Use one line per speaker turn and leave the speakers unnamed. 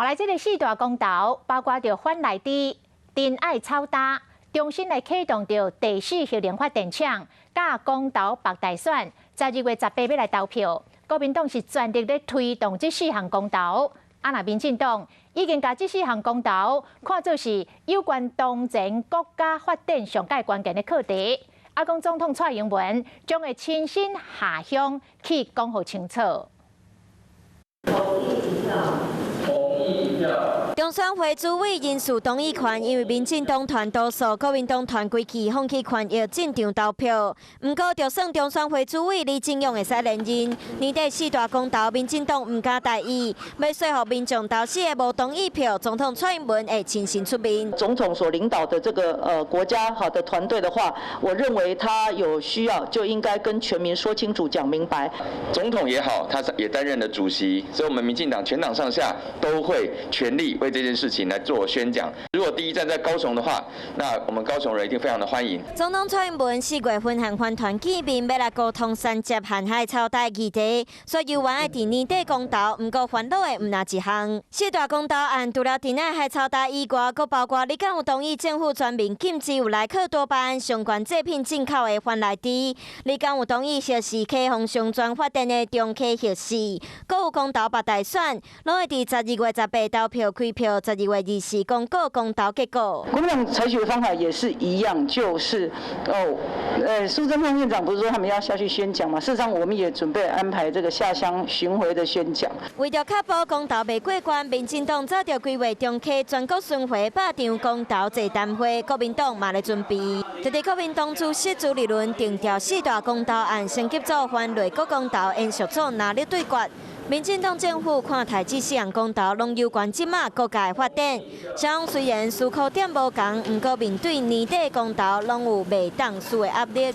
好來，這个四大公投，包括著反萊豬、珍愛草礁，重新來啟動著第四核能發電廠，佮公投北大選，12月18欲來投票。國民黨是全力咧推動這四項公投，啊若民進黨已經共這四項公投看做是有關當前國家發展上蓋關鍵的課題。啊，講總統蔡英文將會親身下鄉去講予清楚。
同意一票，同意一票。
中選會主委人事動議權，因為民進黨團多數，國民黨團規氣放棄權益進場投票。毋過，就算中選會主委李進勇會使連任，年底四大公投，民進黨毋敢大意，欲說服民眾投四个無同意票，總統蔡英文會親身出面。
總統所領導的這個國家好的團隊的話，我認為他有需要就應該跟全民說清楚、講明白。
總統也好，他也擔任了主席，所以我們民進黨全黨上下都會全力為這件事情來做宣講。如果第一站在高雄的話，那我們高雄人一定非常的歡迎。
總統蔡英文4月份和環團見面，欲來溝通三接瀚海草礁議題，所以猶原愛佇年底公投。毋過煩惱的毋但一項，四大公投案除了珍愛海草礁以外，閣包括你敢有同意政府全面禁止有萊克多巴胺相關製品進口的番萊豬？你敢有同意核四開放上全發電的中溪核四？閣有公投北大選，攏會佇12月18投票開票，12月24公告公投結果。
國民黨採取的方法也是一樣，就是哦，蘇貞昌院長不是說他們要下去宣講嗎？事實上，我們也準備安排這個下鄉巡迴的宣講。
為著確保公投袂過關，民進黨早就規劃中溪全國巡迴百場公投座談會，國民黨嘛咧準備。就佇國民黨主席朱立倫定調四大公投案升級做番內閣公投，延續做拿力對決。民進黨政府看待這四項公投，攏攸關這馬國家的發展。雙方雖然思考點無仝，毋過面對年底公投，攏有袂當輸的壓力。